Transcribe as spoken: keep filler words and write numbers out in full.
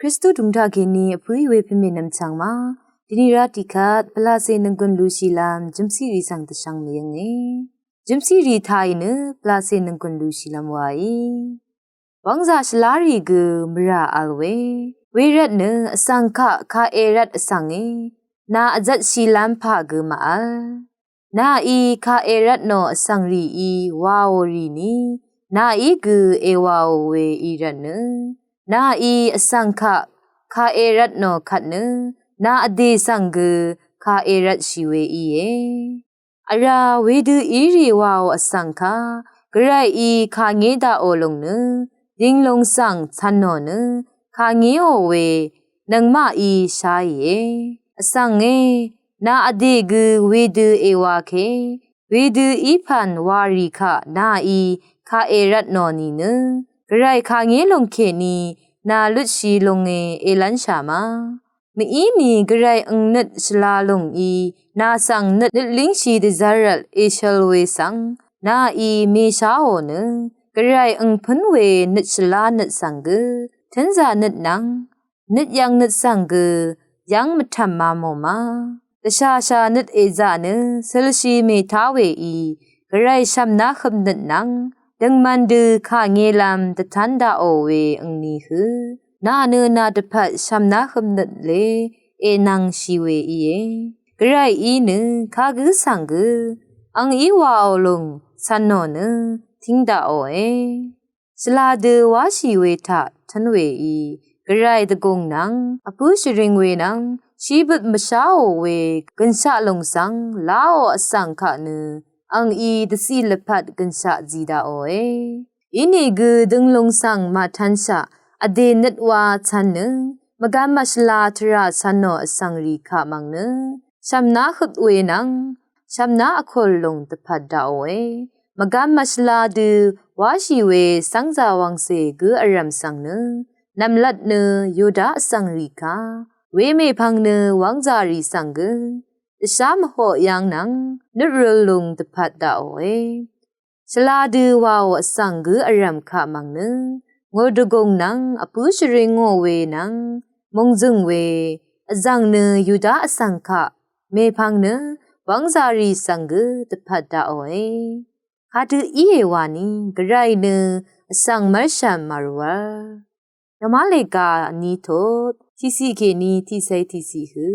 Kristu dv̀ngdaq kèní vpǿì we pvmè nvmchv̀ng ma. Dvni rá tiqkvt pvlacè nònggùn lushìlv́m jv̀mcìrì svng dvshvng mvyǿnge. Jv̀mcìrì tàì nø pvlacè nònggùn lushìlv́m waí wv́ngzà shvlárì gø mvrà vl we. Wervt nø vsvng kaq kaq èrvt vsvnge. Nà vzvtshìlv́m pà gø màvl. Nàí kaq èrvt nò vsvngrìí waò rì ni, nàí gø èwaò we í rvt nø, nàí vsvng kaq kaq èrvt nò kvt nø, nà vdè svng gø kaq èrvtshì we íe. Vrá wedø írì waò vsvng kaq, Gvrayí kà ngé daqò lùng nø, dìnglùng svng cv̀n nò nø, kà ngéò we, nøngmaqí sháìe. Vsvnge, nà vdè gø wedø èwake, wedø í pv̀n warì kaq nàí kaq èrvt nò nìnø, Gvray kà ngé lùng kèní nà lutshì lùnge èlv́nshà ma. Mvíni Gvray àng nøt shvla lùngí nà svng nøt nøt língshì dvzv́r vl èshøl we svng, nàí mèsháò nø, Gvray àng pǿn we nøt shvla nøt svng gø, tǿnzà nøt nvng, nøt yv̀ng nøt svng gø, yv́ng mvtv̀m ma mò ma. Dvshàshà nøt èzà nø, sølshì mètá weí, Gvray shv̀mná høp nøt nvng, døngman dø kà ngélv́m dvtv́n daqò we àngní hø. Nà nø nà dvpvt shv̀mná høp nøt le, ènvngshì we íe. Gvrayí nø, kagǿ svng gø, àngí waò lùng, cv̀n nò nø, tíng daqòe. Shvla dø wáshì we taq, tv́n weí, Gvray dvgùng nvng, vpǿ shvring we nvng, shí bøt mvsháò we, gønshaq lùng svng, láò vsvng kaq nø, àngí dvciq lvpat gønshaq zi daqòe. Inìgø dønglùng svng màtv́nshaq, vdè nøt wa cv̀n nø, mvgvm mvshvla tvrà cv̀n nò vsvngrì kaq mv̀ng nø, shv̀mná høp we nvng, shv̀mná vkùl lùng dvpvt daqòe. Mvgvm mvshvla dø wáshì we cv́ngzà wvngcè gǿ vrv̀m svng nø, nv̀mlat nø Yuda vsvngrì kaq, wemèpvng nø wv́ngzàrì svng gø, dvshá mvhoq yv́ng nvng, nøt røl lùng dvpvt daqòe. Shvla dø waò vsvng gǿ vrv̀m kaq mv̀ng nø, ngùr dvgùng nvng, vpǿ shvring ngò we nvng, mùngzø̀ng we, vzv̀ng nø Yuda vsvng kaq, mèpvng nø, wv́ngzàrì svng gø dvpvt daqòe. Kadø íe wani, Gvray nø, vsvng mv́rshv̀m màrvwv́r. Nvmá lèga vní tut, tiqciq kèní tiqcé tiqciq hø.